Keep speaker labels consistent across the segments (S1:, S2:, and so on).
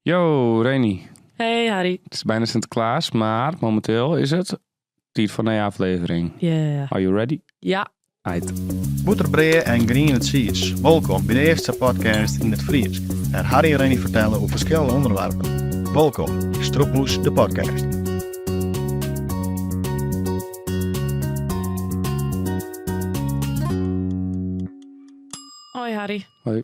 S1: Yo, Reni.
S2: Hey Harry.
S1: Het is bijna Sinterklaas, maar momenteel is het tijd voor een nieuwe aflevering.
S2: Yeah.
S1: Are you ready?
S2: Ja.
S1: Aight.
S3: Bûterbrea en griene tsiis. Wolkom by de earste podcast yn it Frysk, wêr Harry en Reni fertelle oer ferskillende ûnderwerpen. Wolkom by Strûpmoes de podcast.
S2: Hoi Harry.
S1: Hoi.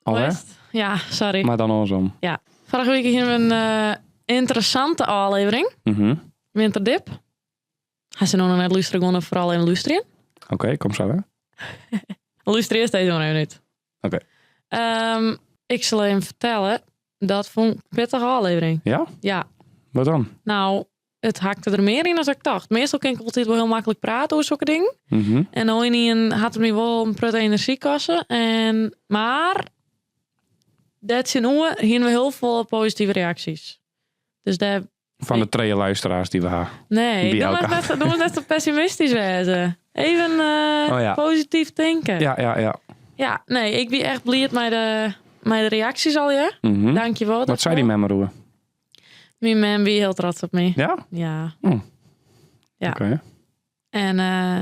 S1: Alwer?
S2: Ja, sorry.
S1: Maar dan andersom.
S2: Ja. Vorige week hiene we in eh, ynteressante ôflevering.
S1: Mhm.
S2: Winterdip. Hast no noch net lústere, gewoan foaral even lústerje.
S1: Oké, kom sa wer.
S2: Lúster earst dizze mar even út.
S1: Oké.
S2: Ehm, ik sil even fertelle, dat fûn ik in pittige ôflevering.
S1: Ja?
S2: Ja.
S1: Wat dan?
S2: Nou, it hakte der mear yn as ik tocht. Meastal kin ik altyd wol hiel maklik prate oer sokke dingen.
S1: Mhm.
S2: En no ynienen hat it my wol in protte enerzjy koste. En, mar dêrtsjinoer hiene we hiel folle positive reaksjes. Dus dêr
S1: Fan de trije luisteraars dy't we ha.
S2: Nee,
S1: By
S2: doe
S1: elkoar.
S2: mar net, doe mar net sa pessimistysk wêze. Even eh,
S1: Oh ja.
S2: posityf tinke.
S1: Ja, ja, ja.
S2: Ja, nee, ik wie echt bliid mei de, mei de reaksjes allegear.
S1: Mhm.
S2: Dankjewol.
S1: Wat sei dyn mem deroer?
S2: Myn mem wie hiel trots op my.
S1: Ja?
S2: Ja.
S1: Oh.
S2: Ja.
S1: Oké.
S2: En eh,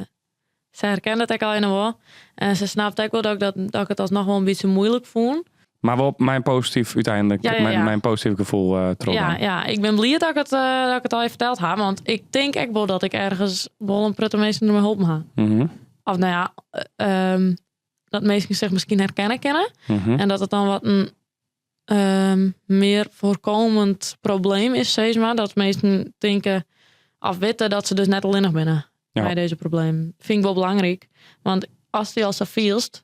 S2: se herkende it ek al wol. En se snapt ek wol dat ik, dat, dat ik it alsnoch wol in bytsje muoilik fûn.
S1: Mar wol mei in posityf úteinlik,
S2: Ja, ja,
S1: mei,
S2: ja.
S1: mei in posityf gefoel eh troch
S2: Ja,
S1: dan.
S2: ja, ik bin bliid dat ik it, eh, dat ik it allegear ferteld ha. Want ik tink ek wol dat ik ergens wol in protte minsken dermei holpen ha.
S1: Mhm.
S2: Of no ja, eh, ehm, dat minsken sich miskien herkenne kinne.
S1: Mhm.
S2: En dat it dan wat in ehm, mear foarkommend probleem is, sis mar. Dat minsken tinke of witte dat se dus net allinnich binne
S1: Ja.
S2: mei dizze problemen. Fyn ik wol belangryk. Want ast dy al sa fielst,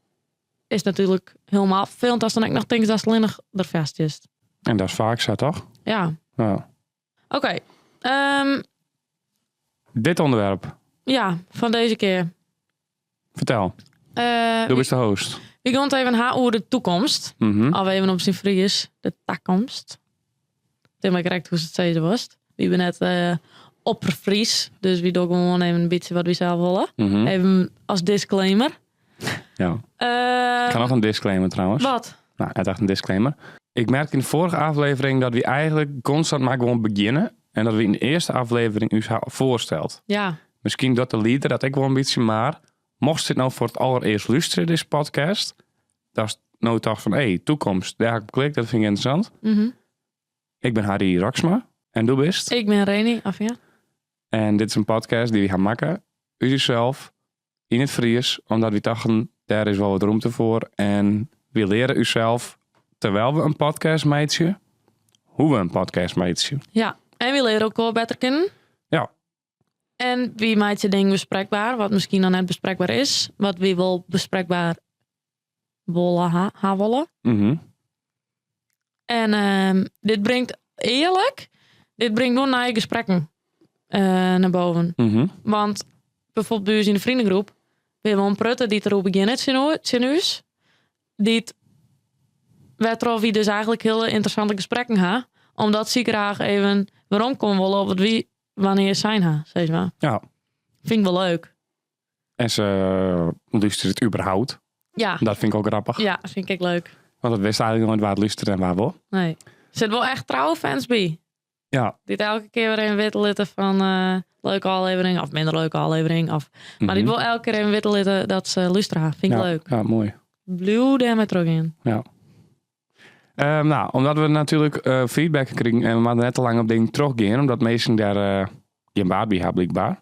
S2: is it natuerlik hielendal ferfelend ast dan ek noch tinkst datst allinnich der fêstsitst.
S1: En dat is faak sa, toch?
S2: Ja.
S1: Ja.
S2: Oké. Ehm,
S1: Dit ûnderwerp.
S2: ja, fan dizze kear.
S1: Fertel.
S2: Eh,
S1: Do bist de host.
S2: we gean it even ha oer de toekomst.
S1: Mhm.
S2: Of even op syn Fries, de takomst. It is mar krekt hoe'tst it sizze wolst. Wy binne net eh Opperfries, dus wy dogge gewoan even in bytsje wat wy sels wolle.
S1: Mhm.
S2: Even as disclaimer.
S1: Ja.
S2: Eh,
S1: Ik ha noch in disclaimer trouwens.
S2: Wat?
S1: No, net echt in disclaimer. Ik merk yn de foarige aflevering dat wy eigentlik konstant mar gewoan begjinne. En dat wy yn de earste aflevering ús ha foarsteld.
S2: Ja.
S1: Miskien docht de lieder dat ek wol in bytsje, mar mochtst dit no foar it allerearst lústerje, dizze podcast, datst no tocht fan, hé, toekomst, dêr ha ik op klikt, dat fyn ik ynteressant.
S2: Mhm.
S1: Ik bin Harry Roxma en do bist?
S2: Ik bin Reni, of ja.
S1: En dit is in podcast dy't wy ha makke, út ússels, yn it Fries, omdat wy tochten, dêr is wol wat rûmte foar. En wy leare ússels, terwyl we in podcast meitsje, hoe't we in podcast meitsje.
S2: Ja, en wy leare elkoar better kennen.
S1: Ja.
S2: En wy meitsje dingen besprekber, wat miskien noch net besprekber is, wat wy wol besprekber wolle ha, ha wolle.
S1: Mhm.
S2: En ehm, dit bringt earlik, dit bringt wol nije gesprekken eh, nei boven.
S1: Mhm.
S2: Want byfoarbyld by ús yn de freondegroep binne wol in protte dy't deroer begjinne tsjin ús. Dy't wêrtroch wy dus eigentlik hiele ynteressante gesprekken ha. Omdat sy graach even weromkomme wolle op wat wy wannear sein ha, sis mar.
S1: Ja.
S2: Fyn ik wol leuk.
S1: En se lústeret it überhaupt.
S2: Ja.
S1: Dat fyn ik ek grappich.
S2: Ja, fyn ik ek leuk.
S1: Want dat wist eigentlik noait wa't lústeret en wa wol.
S2: Nee. Der sitte wol echt trouwe fans by.
S1: Ja.
S2: Dy't elke kear wer even witte litte fan eh, leuke ôflevering of minder leuke ôflevering. Of, mar dy't
S1: Mhm.
S2: wol elke kear even witte litte dat se lústere ha. Fyn ik
S1: Ja,
S2: leuk.
S1: Ja, moai.
S2: Bliuw dêrmei trochgean.
S1: Ja. Ehm, no, omdat we natuerlik eh, feedback krigen en we moatte net te lang op dingen trochgean, omdat minsken dêr eh, gjin baat by ha blykber.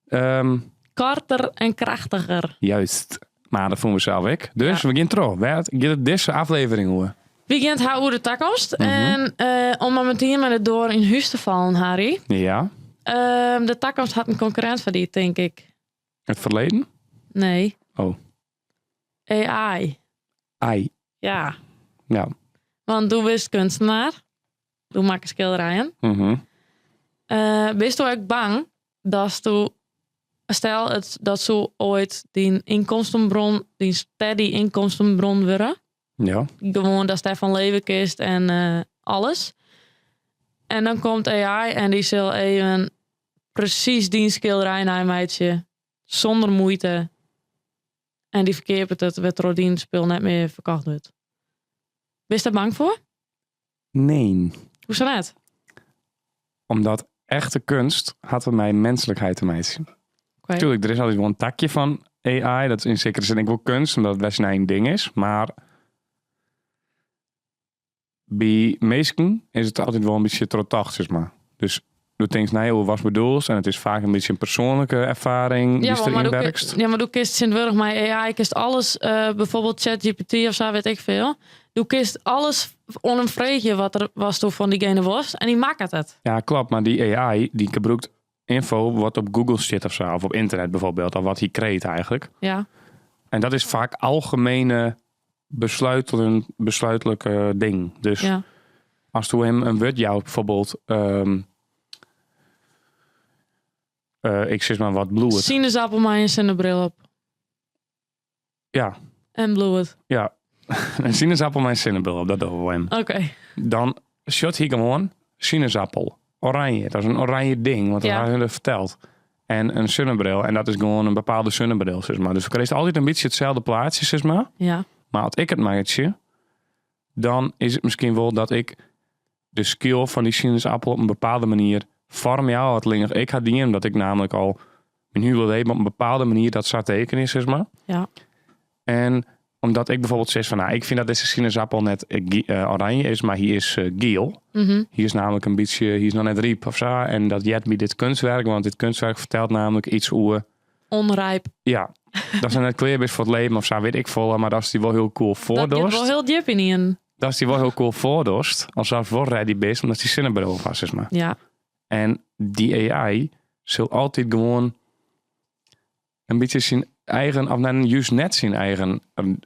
S1: Ehm,
S2: Korter en krachtiger.
S1: juist. Mar dat fûnen we sels ek. Dus
S2: Ja.
S1: we gean troch. Wêr giet it dizze aflevering oer?
S2: Wy gean it ha oer de takomst.
S1: Mhm.
S2: En eh, om mar metien mei de doar yn hús te fallen, Harry.
S1: Ja.
S2: Ehm, de takomst hat in konkurrint foar dy, tink ik.
S1: It ferleden?
S2: Nee.
S1: Oh.
S2: AI.
S1: Ai.
S2: Ja.
S1: Ja.
S2: Want do bist keunstner. Do makkest skilderijen.
S1: Mhm.
S2: Eh, bisto ek bang datsto, stel it, dat soe oait dyn ynkomstenbron, dyn steady ynkomstenbron wurde.
S1: Ja.
S2: Gewoan datst dêrfan leve kinst en eh, alles. En dan komt AI en dy sil even presys dyn skilderij neimeitsje. Sûnder muoite. En dy ferkeapet it wêrtroch dyn spul net mear ferkocht wurdt. Bist dêr bang foar?
S1: Nee.
S2: Hoe sa net?
S1: Omdat echte kunst hat mei menslikheid te meitsjen.
S2: Oké.
S1: Tuurlijk, der is altyd wol in takje fan AI. Dat is yn sekere sin ek wol kunst, omdat it wer syn eigen ding is. Mar by minsken is it altyd wol in bytsje trochtocht, sis mar. Dus do tinkst nei oer watst bedoelst en it is faak in bytsje in persoanlike erfaring dy'tst
S2: maar
S1: deryn
S2: do ki-
S1: werkst.
S2: ja, mar do kinst tsjintwurdich mei AI kinst alles, bijvoorbeeld ChatGPT of sa, wit ik folle. Do kinst alles oan him freegje wat der watsto fan diegene wolst en dy makket it.
S1: Ja, klopt. Mar dy AI dy gebrûkt ynfo wat op Google stiet of sa, of op ynternet bijvoorbeeld, of wat hy krijt eigentlik.
S2: Ja.
S1: En dat is faak algemene besluitlike ding. Dus
S2: Ja.
S1: asto him in wurd joust, bijvoorbeeld, ik sis mar wat, bloed.
S2: Sinaasappel mei in sinnebril op.
S1: Ja.
S2: En bloed.
S1: Ja. In sinaasappel mei in sinnebril op, dat dogge we him.
S2: Oké.
S1: Dan sjocht hy gewoan sinaasappel. Oranje, dat is in oranje ding, want dat
S2: Ja.
S1: ha se ferteld. En in sinnebril, en dat is gewoan in bepaalde sinnebril, sis mar. Dus do krijst altyd in bytsje itselde plaatsje, sis mar.
S2: Ja.
S1: Mar as ik it meitsje, dan is it miskien wol dat ik de skyl fan dy sinaasappel op in bepaalde manier foarm jou. Wat allinnich ik ha dien, omdat ik namelijk al myn hiele leven op in bepaalde manier dat sa tekenje, sis mar.
S2: Ja.
S1: En omdat ik bijvoorbeeld sis fan, nou, ik fyn dat dizze sinaasappel net oranje is, mar hy is giel. Hy is namelijk in bytsje, hy is noch net ryp of sa. En dat heart by dit kunstwerk, want dit kunstwerk fertelt namelijk iets oer...
S2: Onrijp.
S1: Ja, dat se net klear bist foar it leven of sa, wit ik folle, mar datst dy wol hiel cool
S2: Dat giet
S1: foardochst.
S2: wol hiel djip yn ien.
S1: Datst dy wol hiel cool foardochst, alsof wol ready bist, omdat dy sinnebril op hast, sis mar.
S2: Ja.
S1: En dy AI sil altyd gewoan in bytsje syn eigen, of net, just net syn eigen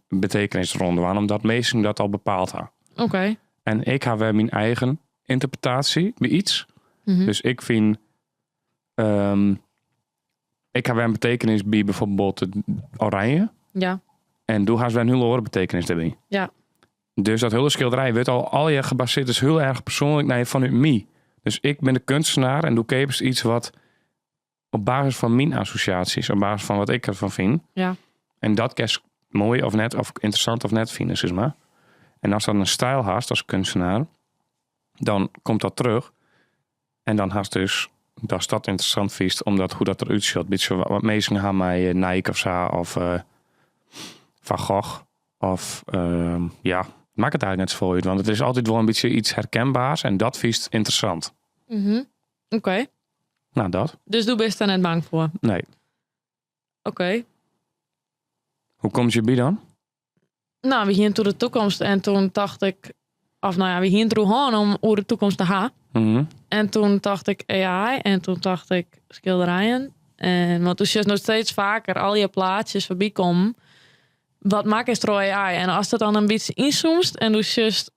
S1: betekenis rondwaan, omdat minsken dat al bepaald ha.
S2: Oké.
S1: En ik ha wer myn eigen ynterpretaasje by iets. Dus ik fyn, ik ha wer in betekenis by bijvoorbeeld it oranje.
S2: Ja.
S1: En do hast wer in hiele oare betekenis dêrby.
S2: Ja.
S1: Dus dat hiele skilderij wurdt al allegear gebaseerd, dus hiel erch persoanlik nei fanút my. Dus ik bin de kunstenaar en do keapest iets wat op basis fan myn assosjaasjes, op basis fan wat ik derfan fyn.
S2: Ja.
S1: En dat kinst moai of net, of ynteressant of net fine, sis mar. En ast dan in styl hast as kunstenaar, dan komt dat terug. En dan hast dus datst dat ynteressant fynst, omdat hoe dat derút sjocht. Bytsje wat minsken ha mei Nike of sa, of Van Gogh. Of ja, makket eigentlik net safolle út, want it is altyd wol in bytsje iets herkenbaars en dat fynst ynteressant.
S2: Oké.
S1: Nou, dat.
S2: Dus do bist dêr net bang foar?
S1: Nee.
S2: Oké.
S1: Hoe komt je by dan?
S2: Nou, we hienen oer de toekomst en toen dacht ik, of nou ja, we hienen it hân om oer de toekomst te ha. En toen dacht ik AI en toen dacht ik skilderijen. En, want do sjochst noch steeds faker al dy plaatsjes foarby kommen. Wat makke is troch AI? En ast dat dan in bytsje ynzoomst en do sjochst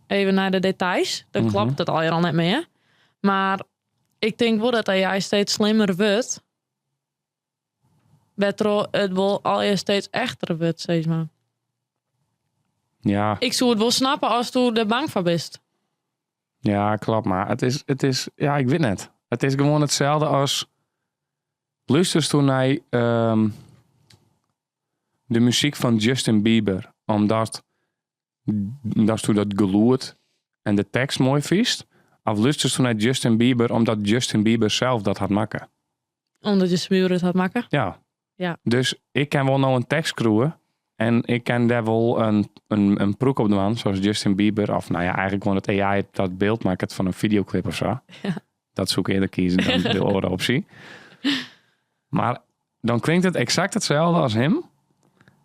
S2: even nei de details, dan kloppet it allegear al net mear. Mar ik tink wol dat AI steeds slimmer wurdt. Wêrtroch it wol allegear steeds echter wurdt, sis mar.
S1: Ja.
S2: Ik soe it wol snappe asto der bang foar bist.
S1: Ja, kloppet. Mar it is, ja, ik wit net. It is gewoan itselde as lústersto nei de muzyk fan Justin Bieber, omdat datsto dat gelûd en de tekst moai fynst? Of lústersto nei Justin Bieber omdat Justin Bieber sels dat hat makke?
S2: Omdat Justin Bieber it hat makke?
S1: Ja.
S2: Ja.
S1: Dus ik kin wol no in tekst skriuwe en ik kin dêr wol in prûk op dwaan, sa as Justin Bieber. Of nou ja, eigentlik gewoan dat AI dat byld makket fan in fideoklip of sa.
S2: Ja.
S1: Dat soe ik earder kieze dan de oare opsje. Mar dan klinkt it eksakt itselde as him.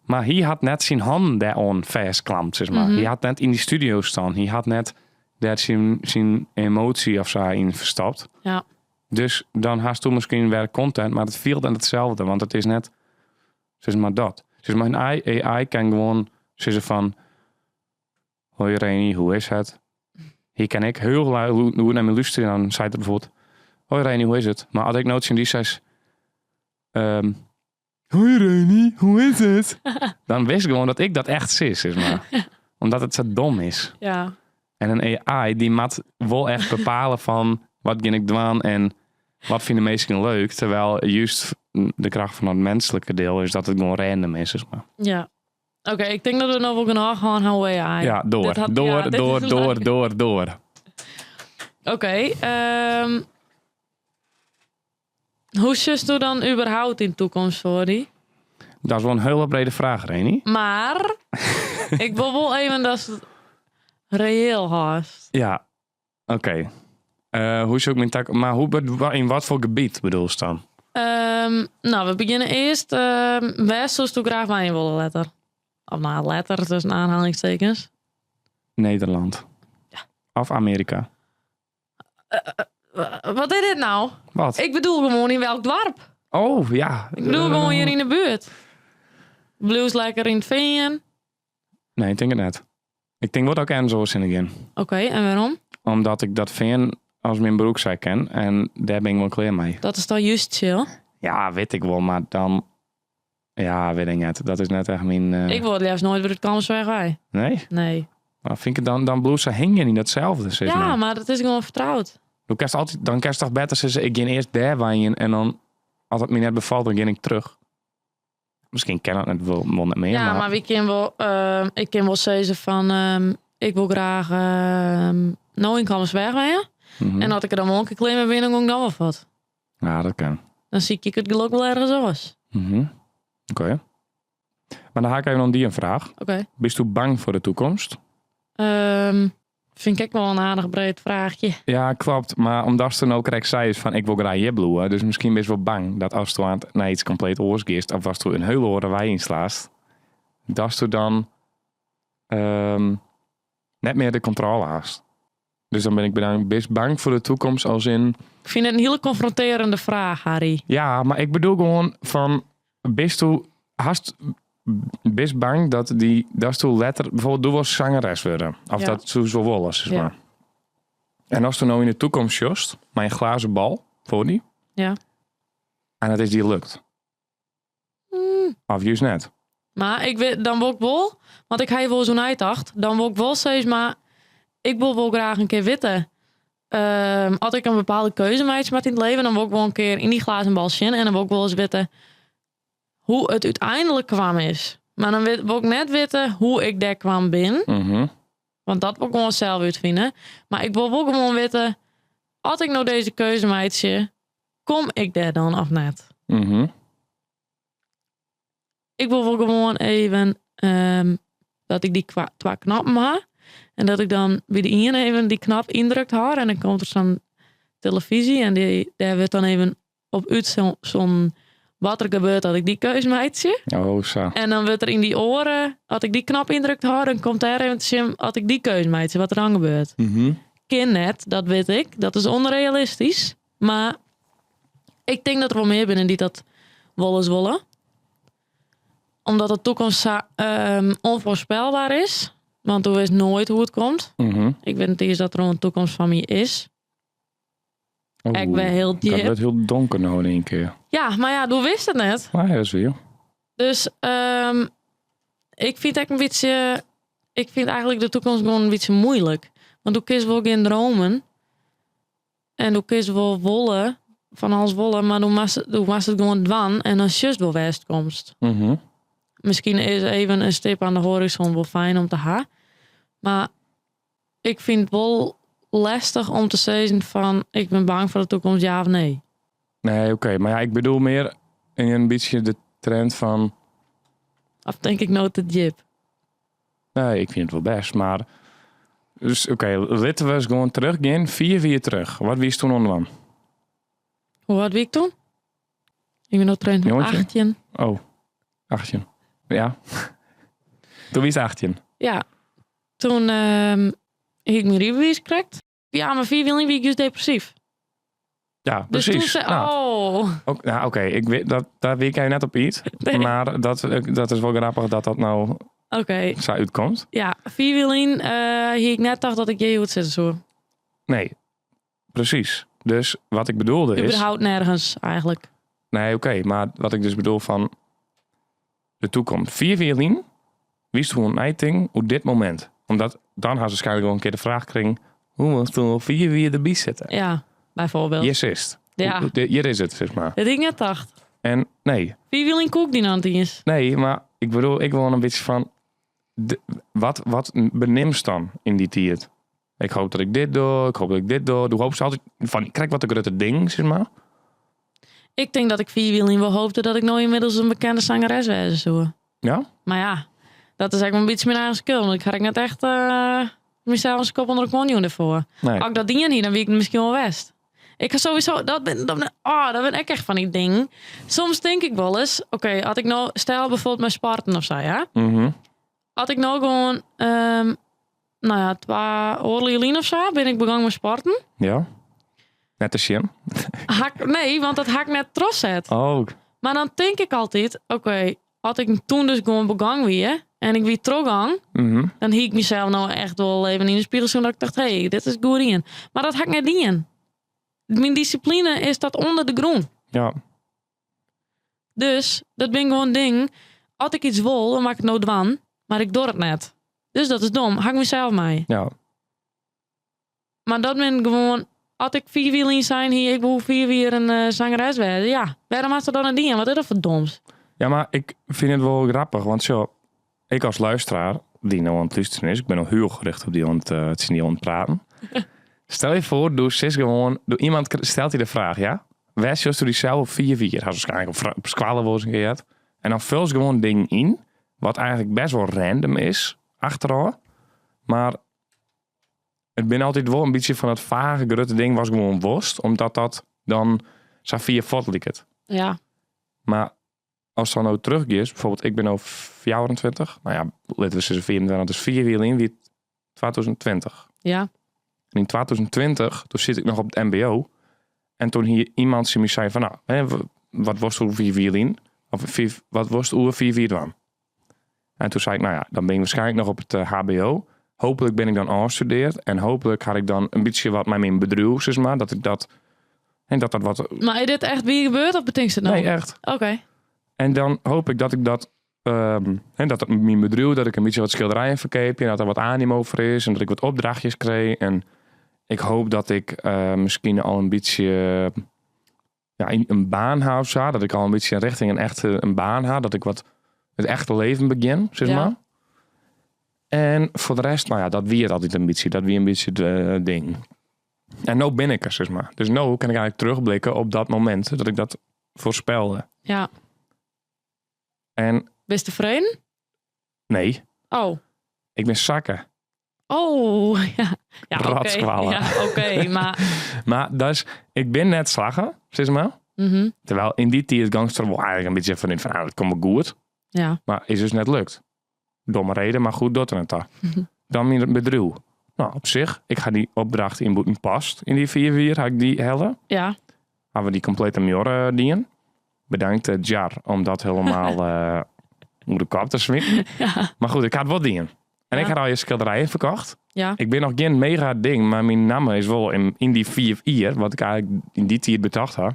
S1: Mar hy hat net syn hannen dêroan fêstklampt, sis mar. Hy hat net yn dy studio stien. Hy hat net dêr syn emoasje of sa yn ferstopt.
S2: Ja.
S1: Dus dan hasto miskien wer content, mar it fielt net itselde, want it is net, sis mar dat. Sis mar, in AI kin gewoan sizze fan, Hoi Reni, hoe is it? Hy kin ek hiel goed nei my lústerje en dan seit er bijvoorbeeld, Hoi Reni, hoe is it? Mar as ik no tsjin dy sis, Hoi Reni, hoe is it? Dan wist ik gewoan dat ik dat echt sis, sis mar. Omdat it sa dom is.
S2: Ja.
S1: En in AI dy moat wol echt bepale fan wat gean ik dwaan en wat fine minsken leuk. Terwijl juist de kracht fan it minsklike diel is dat it gewoan random is, sis mar.
S2: Ja. Oké, ik tink dat we no wol genôch hân ha oer AI.
S1: Ja, door.
S2: Dit hat-
S1: door,
S2: ja, dit
S1: door,
S2: is
S1: door,
S2: lang.
S1: door, door.
S2: Oké, hoe sjochst do dan überhaupt yn de toekomst foar dy?
S1: Dat is wol in hiele brede fraach, Reni.
S2: Mar ik wol wol even datst it reëel hâldst.
S1: Ja, oké. Hoe sjoch ik myn tak... Mar hoe, yn wat foar gebiet bedoelst dan?
S2: No, we begjinne earst. Wêr soest do graach wenje wolle letter? Of no, letter, tussen aanhalingstekens.
S1: Nederland.
S2: Ja.
S1: Of Amearika.
S2: Wat is dit no?
S1: Wat?
S2: Ik bedoel gewoan yn welk doarp.
S1: Oh, ja.
S2: Ik bedoel gewoan hjir yn de buert. Bliuwst lekker yn it fean.
S1: Nee, ik tink it net. Ik tink wol dat ik ergens oars hinne gean.
S2: Oké, en wêrom?
S1: Omdat ik dat fean as myn broekzak ken en dêr bin ik wol klear mei.
S2: Dat is toch juist chill?
S1: Ja, wit ik wol, mar dan... Ja, wit ik net. Dat is net echt myn...
S2: Ik wol it leafst noait wer út Kollumersweach wei.
S1: Nee?
S2: Nee.
S1: Maar fyn ik it dan, dan bliuwst sa hingjen yn datselde, sis
S2: Ja,
S1: mar.
S2: mar it is gewoan fertroud.
S1: Do kinst altyd, dan kinst toch better sizze, ik gean earst dêr wenjen en dan, as it my net befalt, dan gean ik terug. Miskien kin dat net wol, wol net mear,
S2: Ja,
S1: mar...
S2: mar wy kinne wol, ik kin wol sizze fan, ik wol graach no yn Kollumersweach wenje. En as ik der dan wol in kear klear mei bin, dan gean ik dan wol fuort.
S1: Ja, dat kin.
S2: Dan sykje ik it gelok wol ergens oars.
S1: Oké. Mar dan ha ik even oan dy in fraach.
S2: Oké.
S1: Bisto bang foar de toekomst?
S2: Fyn ik ek wol in aardich breed fraachje.
S1: Ja, kloppet. Mar omdatst der no krekt seist fan ik wol graach hjir bliuwe, dus miskien bist wol bang dat ast nei iets kompleet oars giest of ast in hiel oare wei ynslaast, datsto dan net mear de kontrôle hast. Dus dan bin ik benang, bist bang foar de toekomst as yn...
S2: Ik fyn it in hiele konfrontearjende fraach, Harry.
S1: Ja, mar ik bedoel gewoan fan, bisto, hast, bist bang dat dy, datsto letter, bijvoorbeeld do wolst sangeres wurde. Of
S2: Ja.
S1: dat soest wol wolle, sis
S2: Ja.
S1: mar. En ast do no yn de toekomst sjochst, mei in glazen bal foar dy.
S2: Ja.
S1: En dat is dy lukt. Of juist net.
S2: Mar ik wit, dan wol ik wol, want ik ha hjir wolris oer neitocht, dan wol ik wol sis mar, ik wol wol graach in kear witte, as ik in bepaalde keuze meitsje moat yn it leven, dan wol ik wol in kear yn dy glazen bal sjen en dan wol ik wol ris witte hoe it úteinlik kwam is. Mar dan wit, wol ik net witte hoe ik dêr kwam bin, want dat wol ik gewoan sels útfine. Mar ik wol wol gewoan witte, as ik no dizze keuze meitsje, kom ik dêr dan of net? Ik wol wol gewoan even dat ik dy twa knappen ha. En dat ik dan by de iene even dy knap yndrukt ha. En dan komt der sa'n telefyzje en dy, dêr wurdt dan even op útzonden wat der gebeurt as ik dy keus meitsje.
S1: Oh, sa.
S2: En dan wurdt der yn dy oare, as ik dy knop yndrukt ha, dan komt dêr even te sjen as ik dy keus meitsje, wat der dan gebeurt. Kin net, dat wit ik. Dat is ûnrealistysk. Mar ik tink dat der wol mear binne dy't dat wolris wolle. Omdat de toekomst sa ûnfoarspelber is. Want do witst noait hoe't it komt. Ik wit net iens dat der in toekomst foar my is.
S1: Oh,
S2: Ik ben hiel
S1: dat
S2: djip.
S1: wurdt hiel donker no yn ien kear.
S2: Ja, mar ja, do witst it net.
S1: Nee, dat is wier.
S2: Dus ik fyn it ek in bytsje... Ik fyn eigentlik de toekomst gewoan in bytsje moeilik. Want do kinst wol gean dromen. En do kinst wol wolle, fan alles wolle, mar do moatst, do moatst it gewoan dwaan en dan sjochst wol wêr'tst komst. Miskien is even in stip oan de hoarizon wol fijn om te ha. Mar ik fyn it wol lestich om te sizzen fan ik bin bang foar de toekomst, ja of nee.
S1: Nee, oké. Mar ja, ik bedoel mear yn in bytsje de trend fan...
S2: Of tink ik no te djip?
S1: Nee, ik fyn it wol bêst, mar... Dus oké, litte we ris gewoan teruggean, 4 jier terug. Wat wiest toen oan it dwaan?
S2: Hoe âld wie ik toen? Ik bin no traint
S1: 19?
S2: 18.
S1: Oh, 18. Ja. Toen wiest 18.
S2: Ja. Toen hie ik myn rydbewiis krekt. Ja, mar 4 jier lyn wie ik juist depressyf.
S1: Ja,
S2: Dus toen
S1: precies.
S2: zei,
S1: Nou,
S2: oh.
S1: ook, nou, oké, ik weet dat, daar wie ik net op iets.
S2: Nee.
S1: Maar dat is wol grappich dat dat no
S2: Oké.
S1: sa útkomt.
S2: Ja, 4 jier lyn hie ik net tocht dat ik hjir hjoed sitte soe.
S1: Nee, precies. Dus wat ik bedoelde is...
S2: Überhaupt nergens eigenlijk.
S1: Nee, oké, maar wat ik dus bedoel van de toekomst. 4 jier lyn wiest hoe in eiting op dit moment. Omdat dan ha se waarschijnlijk wel een keer de vraag gekregen, hoe was toen al 4 jier erbij zitten?
S2: Ja, bijvoorbeeld.
S1: Hier is het.
S2: Ja.
S1: Hier is het, zeg maar.
S2: Dat ik net dacht.
S1: En nee.
S2: 4 jier lyn koe ik dy noch net iens.
S1: Nee, maar Ik bedoel, ik wil een beetje van... Wat, wat benimst dan in die tijd? Ik hoop dat ik dit doe, ik hoop dat ik dit doe. Doe hoop ze altijd van, ik krijg wat een grote ding, zeg maar.
S2: Ik denk dat ik 4 wielen wel hoopte dat ik nou inmiddels een bekende zangeres was. Zo.
S1: Ja?
S2: Maar ja, dat is eigenlijk een beetje mijn eigen schuld. Want ik had ik net echt mezelf een kop onder de konjoen ervoor.
S1: Nee.
S2: Als ik dat ding niet, dan wie ik misschien wel west. Ik ga sowieso, dat ben ik echt van die ding. Soms denk ik wel eens, oké, had ik nou, stel bijvoorbeeld mijn Spartan of zo, ja. Had ik nou gewoon, nou ja, 2 oorlogien of zo, ben ik begonnen met sporten.
S1: Ja. Net de gym.
S2: Hak, nee, want dat hak net trots zet.
S1: Oh.
S2: Maar dan denk ik altijd, oké, had ik toen dus gewoon begonnen weer en ik wie teruggang, dan hie ik mezelf nou echt wel even in de spiegel zien dat ik dacht, hé, hey, dit is goed in. Maar dat hak net in. Mijn discipline is dat onder de grond. Dus dat ben gewoon ding. Als ik iets wil, dan maak ik het nooit dwan, maar ik doe het net. Dus dat is dom. Hak mezelf mee. Maar dat ben gewoon, als ik 4 wielen zijn hier, ik wil 4 wielen een zangeres werden. Ja, waarom had ze dan een ding? Wat is dat voor doms?
S1: Ja, maar ik vind het wel grappig, want zo, ik als luisteraar, die nou aan het luisteren is, ik ben al heel gericht op die aan het, het is niet aan het praten. Stel je voor, doe sis gewoon, doe iemand stelt je de vraag, ja? Waar is die zelf op 4-4? Had waarschijnlijk op squallen wel eens een keer gehad. En dan vul ze gewoon ding in, wat eigenlijk best wel random is, achteraf. Maar het ben altijd wel een beetje van het vage grote ding was gewoon worst, omdat dat dan Safia vod liep. Maar als dan ook terug is, bijvoorbeeld ik ben nu 24, nou ja, laten we zeggen 24, dat is 4 wielen in, wie 2020. En in 2020, toen zit ik nog op het MBO. En toen hier iemand me zei van, nou, hè, wat was er 4 wielen in? Of vier, wat was het oer 4 4 dan? En toen zei ik, nou ja, dan ben ik waarschijnlijk nog op het HBO. Hopelijk ben ik dan afgestudeerd. En hopelijk had ik dan een beetje wat met mijn bedrijf, zeg maar. Dat ik dat, en dat dat wat...
S2: Maar is dit echt wie gebeurd of betekent het nou?
S1: Nee, echt.
S2: Oké.
S1: En dan hoop ik dat ik dat, en dat het mijn bedrijf, dat ik een beetje wat schilderijen verkoop en dat er wat animo voor is en dat ik wat opdrachtjes kreeg. En ik hoop dat ik misschien al een beetje, ja, een baan ha of zo. Dat ik al een beetje richting een echte een baan ha. Dat ik wat het echte leven begin, zeg maar. En voor de rest, nou ja, dat wie het altijd een beetje. Dat wie een beetje het ding. En nu ben ik er, zeg maar. Dus nu kan ik eigenlijk terugblikken op dat moment dat ik dat voorspelde. En
S2: Ben je tevreden?
S1: Nee.
S2: Oh.
S1: Ik ben zakken.
S2: Oh, ja. Ja, oké.
S1: Ratskwallen.
S2: Ja, oké, maar
S1: Maar dus, ik ben net slagen, zeg maar. Terwijl in die tijd gangster wel eigenlijk een beetje van, van, ah, dat komt wel goed. Maar is dus net lukt. Domme reden, maar goed, dat en het daar. Dan in het bedrijf. Nou, op zich, ik ga die opdracht in moeten past. In die 4-4 ga ik die hellen. Gaan we die complete mior dienen. Bedankt, Jar, om dat helemaal onder de kap te smitten. Maar goed, ik had wel dienen. En ik had al je schilderijen verkocht. Ik ben nog geen mega ding, maar mijn naam is wel in die 4-4, wat ik eigenlijk in die tijd bedacht had.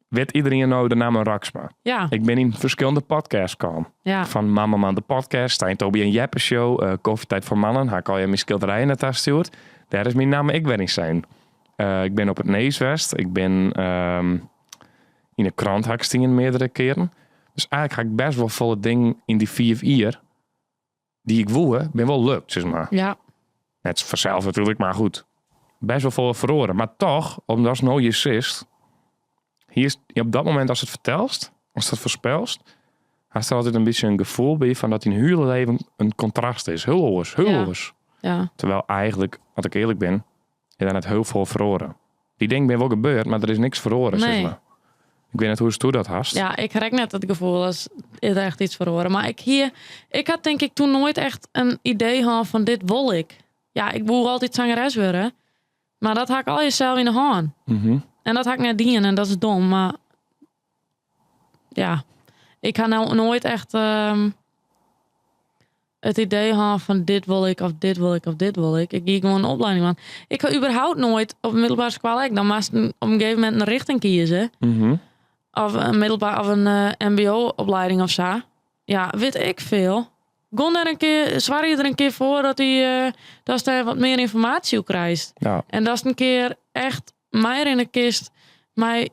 S1: Weet iedereen nou de naam Raksma? Ik ben in verschillende podcasts gekomen. Van Mama Man de podcast, Stijn Toby en Jeppe Show, Koffietijd voor Mannen. Haar kan je mijn schilderijen naar daar stuurt. Daar is mijn naam ik ben in zijn. Ik ben op het Neeswest. Ik ben in de krant hakstingen meerdere keren. Dus eigenlijk ga ik best wel volle ding in die 4 uur die ik woe, ben wel lukt, zeg maar. Net vanzelf natuurlijk, maar goed. Best wel volle verloren. Maar toch, omdat nou je zist, hier is, op dat moment als het vertelst, als dat voorspelst, had er altijd een beetje een gevoel bij van dat in hele leven een contrast is. Heel oors, heel oors. Terwijl eigenlijk, als ik eerlijk ben, is daar net heel veel verloren. Die ding ben wel gebeurd, maar er is niks verloren, zeg maar. Ik weet niet hoe ze dat hast.
S2: Ja, ik krijg net het gevoel als er echt iets verloren. Maar ik had denk ik toen nooit echt een idee gehad van dit wil ik. Ja, ik wil altijd zangeres worden. Maar dat had ik al jezelf in de hand. En dat had ik net dienen en dat is dom. Maar ja, ik had nou nooit echt het idee gehad van dit wil ik of dit wil ik of dit wil ik. Ik ging gewoon een opleiding aan. Ik had überhaupt nooit op een middelbare school, ik dan maar op een gegeven moment een richting kiezen. Of een middelbaar of een M B O-opleiding of zo. Ja, weet ik veel. Gon daar een keer, zwaar je er een keer voor dat hij dat ze daar wat meer informatie op krijgt. En dat is een keer echt mij in de kist, mij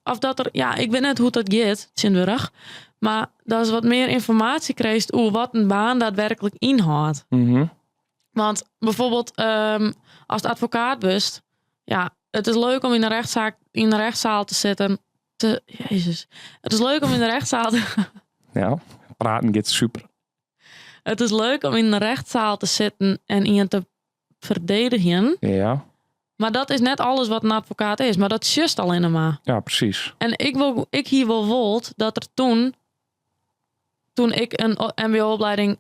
S2: Of dat der, ja, ik wit net hoe't dat giet tsjintwurdich. Mar datst wat mear ynformaasje krijst oer wat in baan daadwerklik ynhâldt. Want bijvoorbeeld ast advokaat bist, ja, it is leuk om yn de rechtszaak, yn de rechtszaal te sitten. Te, Jezus. It is leuk om yn de rechtszaal te,
S1: Ja, praten giet super.
S2: It is leuk om yn de rechtszaal te sitten en ien te ferdedigjen.
S1: Ja.
S2: Mar dat is net alles wat in advokaat is, mar dat sjochst allinne mar.
S1: Ja, presys.
S2: En ik, wol, ik hie wol wold dat der toen, toen ik in MBO-opleiding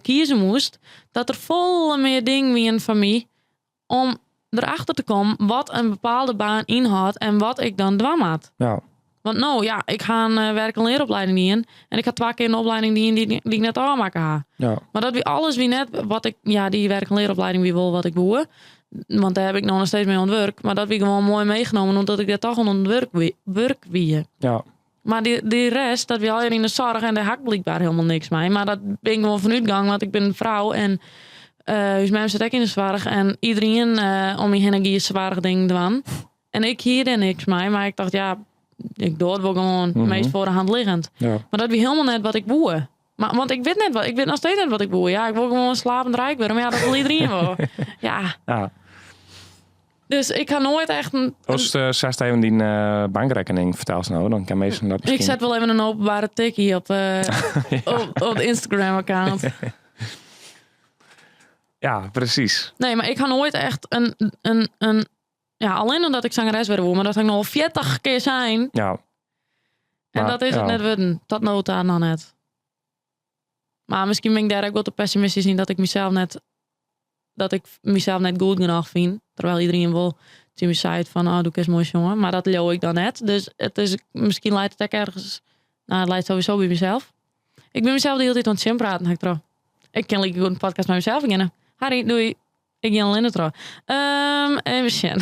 S2: kieze moast, dat der folle mear dingen wienen foar my om derachter te kommen wat in bepaalde baan ynhâldt en wat ik dan dwaan moat.
S1: Ja.
S2: Want no, ja, ik ha in werk- en learopleiding dien. En ik ha twa kear in opleiding dien dy't, dy't ik net ôfmakke ha.
S1: Ja.
S2: Mar dat wie alles wie net wat ik... Ja, dy werk- en learopleiding wie wol wat ik woe. Want dêr ha ik no noch steeds mei oan it wurk. Mar dat wie gewoan moai meegenomen, omdat ik dêr toch oan it wurk wie. Wurk wie.
S1: Ja.
S2: Mar dy, dy rest, dat wie allegear yn de soarch en dêr ha ik blykber hielendal niks mei. Mar dat bin ik gewoan fanút gong, want ik bin in frou en eh, ús mem sit ek yn de soarch en iderien eh, om my hinne gie soarchdingen dwaan. En ik hie dêr niks mei, mar ik tocht, ja, ik doch it wol gewoan, meast foar de hand liggend.
S1: Ja.
S2: Mar dat wie hielendal net wat ik woe. Mar, want ik wit net wat, ik wit noch steeds net wat ik woe. Ja, ik wol gewoan slapend rijk wurde, mar ja, dat wol iderien wol. Ja.
S1: Ja.
S2: Dus ik ha noait echt in...
S1: Ast uh, setst even dyn uh, bankrekkening fertelst no, dan kin minsken dat
S2: Ik
S1: miskien...
S2: set wol even in openbare tikkie op, uh, op, op het Instagram-account.
S1: Ja, presys.
S2: Nee, mar ik ha noait echt in, in, in ja, allinne omdat ik zangeres wurde woe, mar dat ha ik no al 40 kear sein.
S1: Ja.
S2: En
S1: Maar,
S2: dat is it
S1: ja.
S2: net wurden. Tot no ta noch net. Mar miskien bin ik dêr ek wol te pessimistysk yn dat ik mysels net dat ik mysels net goed genôch fyn. Terwijl iderien wol tsjin my seit fan oh, do kinst moai sjonge. Mar dat leau ik dan net. Dus it is, miskien leit it ek ergens. No, it leit sowieso by mysels. Ik bin mysels de hiele tiid oan it tsjinpraten, ha ik troch. Ik kin likegoed in podcast mei mysels begjinne. Harry, doei. Ik gean allinne troch. Um, even sjen.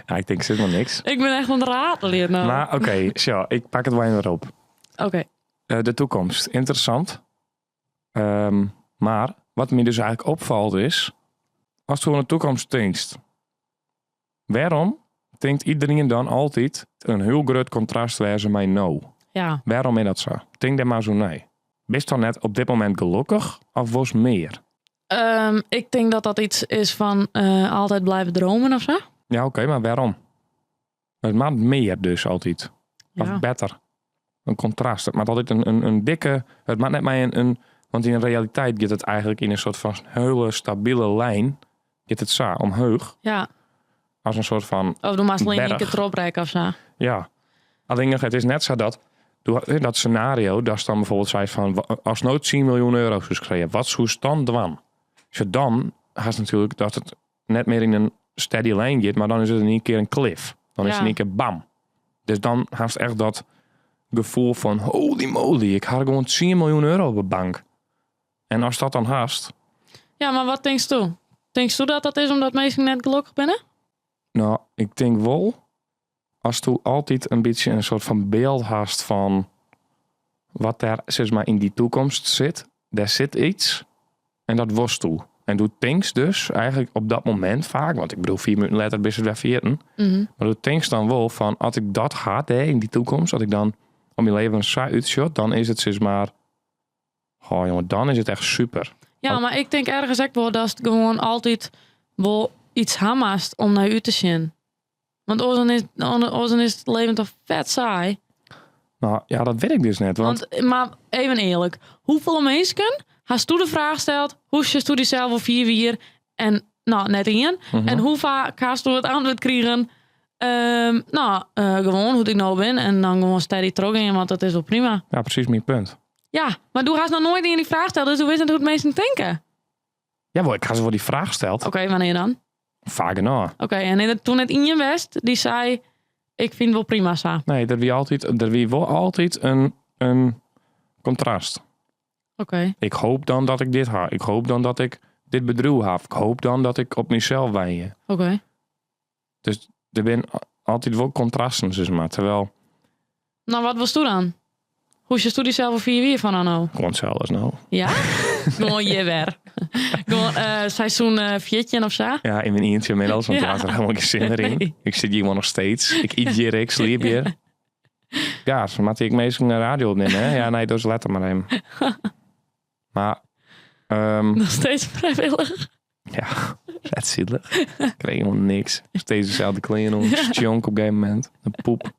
S1: Ja, ik tink, sis mar niks.
S2: Ik bin echt oan it rateljen no.
S1: Mar oké, sjoch, ik pak it wol even wer op.
S2: Oké.
S1: De toekomst, ynteressant. Ehm, mar wat my dus eigentlik opfalt is, ast oan de toekomst tinkst, wêrom tinkt iderien dan altyd in hiel grut kontrast wêze mei no?
S2: Ja.
S1: Wêrom is dat sa? Tink dêr mar ris oer nei. Bist dan net op dit momint gelokkich of wolst mear?
S2: Um, ik tink dat dat iets is fan uh, altijd blijven dromen of sa.
S1: Ja, oké, mar wêrom? It moat mear dus altyd. Of
S2: Ja.
S1: better. In kontrast. It moat altyd in dikke. It moat net mei in. Want yn de realiteit giet it eigentlik yn in soart fan hiele stabile lijn. Giet it sa omheech.
S2: Ja.
S1: As in soart fan.
S2: Of do moatst allinne ien
S1: Berch.
S2: kear trochbrekke of sa.
S1: Ja. Allinnich it is net sa dat. Do, dat scenario, datst dan bijvoorbeeld seist fan, ast no 10 miljoen euro soest krije, wat soest dan dwaan? Sjoch, dan hast natuerlik dat it net mear yn in steady lijn giet, mar dan is it yn ien kear in cliff. Dan is it
S2: Ja.
S1: yn ien kear bam. Dus dan hast echt dat gefoel fan holy moly, ik ha gewoan 10 miljoen euro op de bank. En ast dat dan hast,
S2: Ja, mar wat tinksto? Tinksto dat dat is omdat minsken net gelokkich binne?
S1: No, ik tink wol, asto altyd in bytsje in soart fan byld hast fan wat dêr sis mar yn dy toekomst sit, dêr sit iets en dat wolsto. En do tinkst dus eigentlik op dat momint faak, want ik bedoel 4 minuten letter bist it wer ferjitten, mar do tinkst dan wol fan as ik dat ha dêr yn dy toekomst, as ik dan op myn leven sa útsjocht, dan is it sis mar, oh jonge, dan is it echt super.
S2: Ja, mar ik tink ergens ek wol datst gewoan altyd wol iets ha moatst om nei út te sjen. Want oars dan is, oars dan is it leven toch fet saai.
S1: No, ja, dat wit ik dus net. Want,
S2: Want, mar even earlik, hoefolle minsken hasto de fraach steld, hoe sjochsto dysels oer 5 jier? En no, net ien. En hoe faak hasto it antwurd krigen? No, gewoan hoe't ik no bin en dan gewoan steady trochgean, want dat is wol prima.
S1: Ja, presys myn punt.
S2: Ja, mar do hast noch noait ien dy fraach steld, dus do witst net hoe't minsken tinke.
S1: Jawol, ik ha se wol dy fraach steld.
S2: Oké, wannear dan?
S1: Faak genôch.
S2: Oké, en is der toen net ien west dy't sei, ik fyn it wol prima sa?
S1: Nee, der wie altyd, der wie wol altyd in kontrast.
S2: Oké.
S1: Ik hoop dan dat ik dit ha. Ik hoop dan dat ik dit bedriuw ha. Ik hoop dan dat ik op mysels wenje.
S2: Oké.
S1: Dus der binne altyd wol kontrasten, sis mar. Terwijl
S2: No, wat wolsto dan? Hoe sjochsto dysels oer 5 jier fan no?
S1: Gewoan itselde as no.
S2: Ja? Gewoan hjir wer. Gewoan eh, seizoen eh 14 of zo.
S1: Ja, in myn ientsje ynmiddels, want
S2: Ja.
S1: ik had der helemaal gjin sin mear yn.
S2: Nee.
S1: Ik sit hjir gewoan noch steeds. Ik yt hjir, ik sliep hjir. Ja, sa moatte ek minsken in radio opnimme, hè? Ja, nee, dus letter mar even. Mar, ehm,
S2: Noch steeds frijwillich.
S1: ja, net sielich. Ik kreeg helemaal niks. Steeds deselde klean oan, stjonk op een gegeven moment. De poep.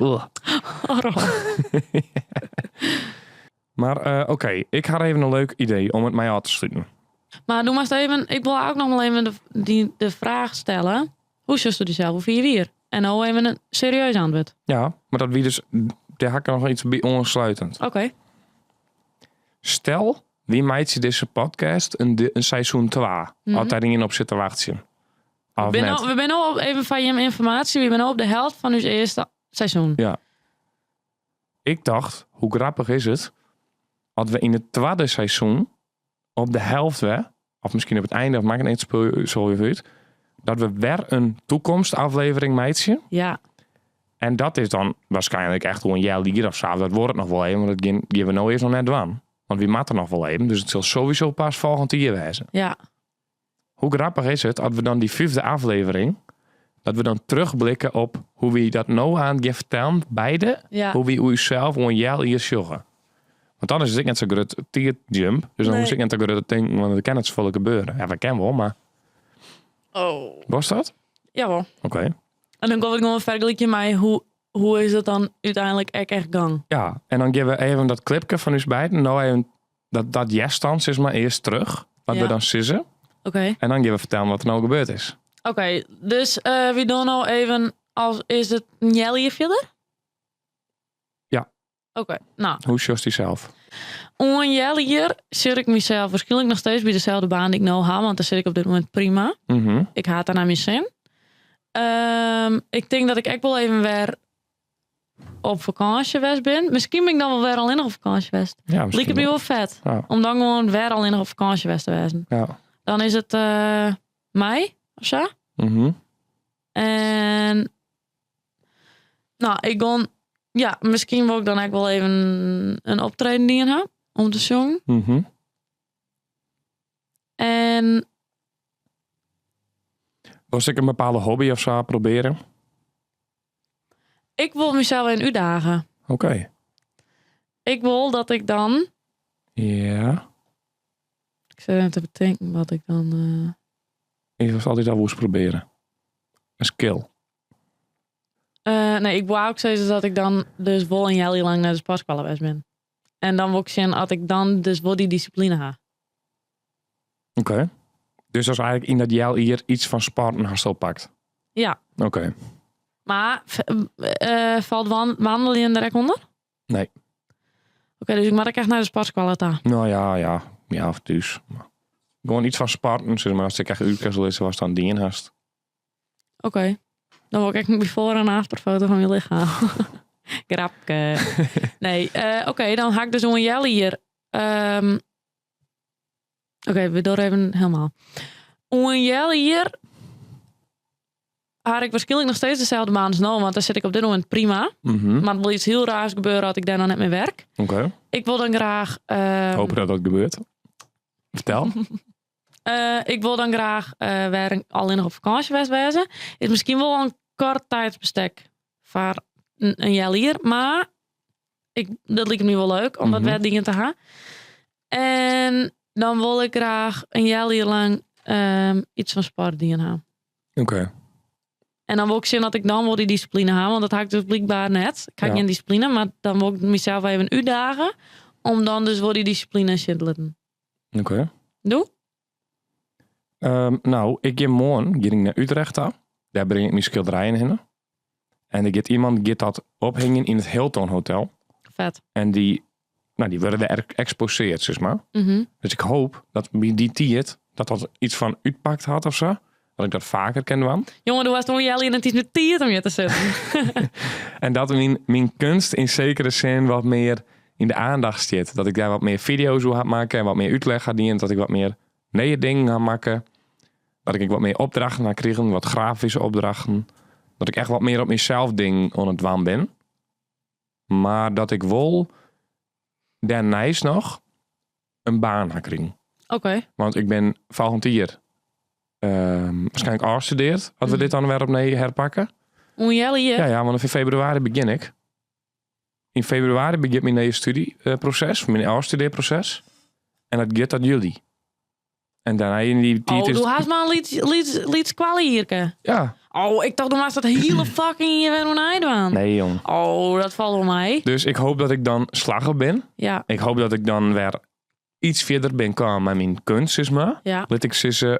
S1: Ugh.
S2: Horror.
S1: Mar eh, oké, ik ha even in leuk idee om it mei ôf te sluten.
S2: Mar do moatst even, ik wol ek noch wol even de, dy, de fraach stelle. Hoe sjochsto dysels oer 4 jier? En no even in serieus antwurd.
S1: Ja, mar dat wie dus, dêr ha ik noch iets by oansluitend.
S2: Oké.
S1: Stel, wy meitsje dizze podcast in seizoen 2.
S2: Mhm.
S1: As dêr ien op sit te wachtsjen. Of
S2: We binne
S1: net.
S2: no, we binne no op, even foar jim ynformaasje, we binne no op de helte fan ús earste seizoen.
S1: Ja. Ik tocht, hoe grappich is it as we yn it twadde seizoen op de helte wer, of miskien op it ein, of makket net spul sa út, dat we wer in takomstôflevering meitsje.
S2: Ja.
S1: En dat is dan waarschijnlijk echt wol in healjier of sa. Dat wurdt it noch wol even, want dat gean we no earst noch net dwaan. Want wy moatte noch wol even, dus it sil sowieso pas folgjend jier wêze.
S2: Ja.
S1: Hoe grappich is it as we dan dy fyfde ôflevering, dat we dan terugblikke op hoe't wy dat no oan it fertellen, beide,
S2: Ja.
S1: hoe wy ússels oer in healjier sjogge. Want dan is it ek net sa'n grut tiidjump. Dus dan
S2: Nee.
S1: hoech ik net te grut te tinken, want der kin net safolle gebeure. Ja, we kinne wol, mar...
S2: Oh.
S1: Was dat?
S2: Jawol.
S1: Oké.
S2: En dan kom ik gewoan fergelykje mei hoe, hoe is it dan úteinlik ek echt gien.
S1: Ja, en dan gean we even dat clipke fan ús beiden, no even dat, dat hearst dan, sis mar, earst terug. Wat
S2: Ja.
S1: we dan sizze.
S2: Oké.
S1: En dan gean we fertellen wat der no gebeurd is.
S2: Oké, dus eh we dogge no even as is it in healjier fierder?
S1: Ja.
S2: Oké, no.
S1: Hoe sjochst dysels?
S2: Oer in healjier sjoch ik mysels wierskynlik noch steeds by deselde baan dy't ik no ha, want dêr sit ik op dit momint prima. Ik ha it dêr nei myn sin. Ik tink dat ik ek wol even wer op fakânsje west bin. Miskien bin ik dan wol wer allinnich op fakânsje west.
S1: Ja, miskien
S2: Liket my wol fet.
S1: Ja.
S2: Om dan gewoan wer allinnich op fakânsje west te wêzen.
S1: Ja.
S2: Dan is it eh, mei of sa. En no, ik gean, ja, miskien wol ik dan ek wol even in optreden dien ha om te sjongen. En
S1: Wolst ek in bepaalde hobby of sa probearje?
S2: ik wol mysels even útdaagje.
S1: Oké.
S2: Ik wol dat ik dan.
S1: Ja.
S2: Ik sit even te betinken wat ik dan. eh,
S1: Ik was altyd al wolst probearje. In skill.
S2: eh, nee, ik wol ek sizze dat ik dan dus wol in healjier lang nei de sportskoalle west bin. En dan wol ik sjen as ik dan dus wol dy dissipline ha.
S1: Oké. Dus dat is eigentlik yn dat healjier iets fan sporten hast oppakt.
S2: Ja.
S1: Oké.
S2: Mar eh, falt wandeljen der ek ûnder?
S1: Nee.
S2: Oké, dus ik moat ek echt nei de sportskoalle ta.
S1: No ja, ja. Ja, of thús. Mar gewoan iets fan sporten, sis mar, as ik echt út kinst lizze watst dan dien hast.
S2: Oké. Dan wol ik ek in before- en afterfoto fan myn lichem. Grapke. Nee, eh, oké, dan ha ik dus in healjier. Oké, we dogge even helemaal. Oer in healjier ha ik wierskynlik noch steeds deselde baan as no, want dêr sit ik op dit momint prima. Mar der wol iets hiel raars gebeure as ik dêr noch net mear wurk.
S1: Oké.
S2: Ik wol dan graach.
S1: Hoopje dat dat gebeurt. Fertel.
S2: Eh, ik wol dan graach eh, wer allinnich op fakânsje west wêze. Is miskien wol in koart tijdsbestek foar in healjier, mar ik, dat liket my wol leuk om dat wer dien te ha. En dan wol ik graach in healjier lang iets fan sport dien ha.
S1: Oké.
S2: En dan wol ik sjen dat ik dan wol dy dissipline ha, want dat ha ik dus blykber net. Ik ha
S1: Ja.
S2: gjin dissipline, mar dan wol ik mysels even útdaagje om dan dus wol dy dissipline sjen te litten.
S1: Oké.
S2: Do?
S1: No, ik gean moarn gean ik nei Utrecht ta. Dêr bring ik myn skilderijen hinne. En der giet iemand giet dat ophingjen yn it Hilton Hotel.
S2: Fet.
S1: En dy, no, dy wurde dêr eksposearre, sis mar. Dus ik hoopje dat by dy tiid dat dat iets fan útpakt hat of sa. Dat ik dat faker kin dwaan.
S2: Jonge, do hast oer in healjier en it is net tiid om hjir te sitten.
S1: En dat myn keunst yn sekere sin wat mear yn de oandacht stiet. Dat ik dêr wat mear fideo's oer ha makke en wat mear útlis ha dien. Dat ik wat mear nije dingen ha makke. Dat ik wat mear opdrachten ha krigen, wat grafyske opdrachten. Dat ik echt wat mear op mysels dingen oan it dwaan bin. Mar dat ik wol dêrneist noch in baan ha krigen.
S2: Oké.
S1: Want ik bin folgjend jier waarskynlik ôfstudearre. As we dit dan wer opnij herpakke.
S2: Oer in heal jier?
S1: Ja, want yn febrewaris begjin ik. Yn febrewaris begjint myn nije stúdzjeproses, myn ôfstudearproses. En dat giet tot july. En dêrnei yn dy tiid
S2: Oh,
S1: is...
S2: do hast mar in lyts, lyts, lyts skoaljierke.
S1: Ja.
S2: Oh, ik tocht do moatst dat hiele fucking jier wer oernij dwaan.
S1: Nee, jong.
S2: Oh, dat falt wol mei.
S1: Dus ik hoop dat ik dan slagge bin.
S2: Ja,
S1: Ik hoop dat ik dan wer iets fierder bin kaam mei myn keunst, sis mar.
S2: ja.
S1: Lit ik sizze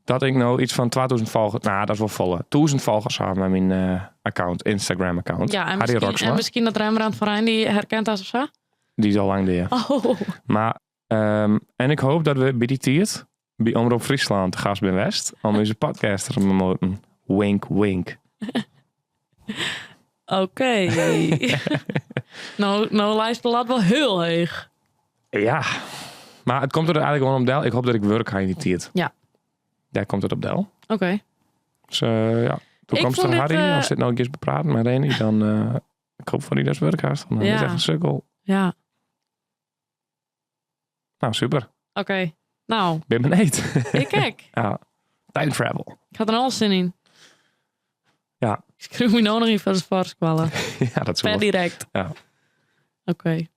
S1: dat ik no iets fan 2000 folgers, no, dat is wol folle, 1000 folgers ha mei myn account, Instagram account.
S2: Ja, en
S1: Harry
S2: miskien,
S1: Roxma.
S2: en miskien dat Rembrandt van Rijn dy herkent hast of sa.
S1: Dy is al lang dea.
S2: Oh.
S1: Mar, en ik hoop dat we by dy tiid by Omrop Fryslân te gast binne west om ús podcast te promoten. Wink, wink.
S2: Oké. No leist de lat wol hiel heech.
S1: Ja, mar it komt der eigentlik gewoan om del. Ik hoop dat ik wurk ha yn dy tiid.
S2: Ja.
S1: Dêr komt it op del.
S2: Oké.
S1: Dus ja,
S2: Ik
S1: toekomstige
S2: fûn dit,
S1: Harry, ast dit no giest bepraten mei Reni, dan ik hoop foar dy datst wurk hast, want dan is
S2: Ja.
S1: echt in sukkel.
S2: Ja.
S1: Nou, super.
S2: Oké. Nou,
S1: Ben benijd.
S2: ik ek.
S1: Ja. Time travel.
S2: Ik ha der al sin yn.
S1: Ja.
S2: Ik skriuw my no noch yn foar de sportskoalle.
S1: Ja, dat is
S2: Per
S1: wel.
S2: direkt.
S1: Ja.
S2: Oké.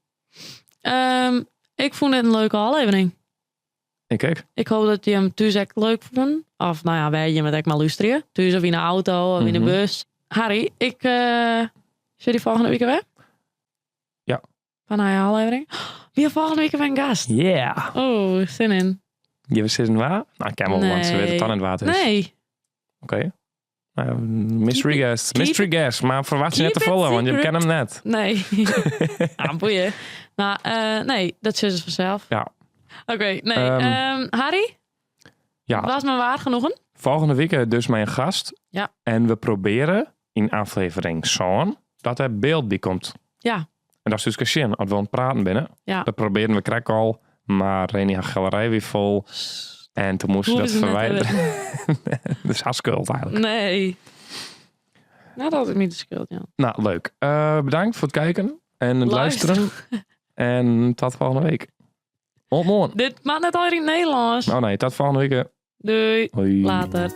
S2: Ik fûn it in leuke ôflevering.
S1: Ik ek.
S2: Ik hoop dat jim thús ek leuk fûnen. Of no ja, wêr jim it ek mar lústerje. Thús of yn de auto of yn de bus. Harry, ik sjoch dy folgjende wike wer.
S1: Ja.
S2: Foar in nije ôflevering. Wy ha folgjende wike wer in gast.
S1: Yeah.
S2: Oh, sin yn.
S1: Gean we sizzen wa? Nou, kin wol, want se witte dan net wa't it is.
S2: Nee.
S1: Oké. Nou, mystery
S2: Keep it-
S1: guest. Mystery guest. Mar ferwachtsje net
S2: keep
S1: te
S2: it
S1: folle, want je
S2: secret.
S1: kenne him net.
S2: Nee. Ah, boeien. Nou, nee, dat is dus vanzelf.
S1: Ja.
S2: Oké, nee. Harry?
S1: Ja.
S2: Was me waar genoegen?
S1: Folgjende wike dus mei in gast.
S2: Ja.
S1: En we probearje yn ôflevering sân dat der byld by komt.
S2: Ja.
S1: En dat is dus sjen, as we oan it praten binne.
S2: Ja.
S1: Dat probearden we krekt al, mar Reni har galerij wie fol. En toen moest ze
S2: Hoe
S1: dat
S2: is het net
S1: ferwiderje. Dus har skuld eigentlik.
S2: Nee. Nou, dat is niet de schuld, ja.
S1: Nou, leuk. Bedankt foar it kijken en it
S2: Luisteren.
S1: luisteren. En tot folgjende wike. Oant moarn.
S2: Dit moat net al yn it Nederlânsk.
S1: Oh nee, tot folgjende wike.
S2: Doei.
S1: Hoi.
S2: Later.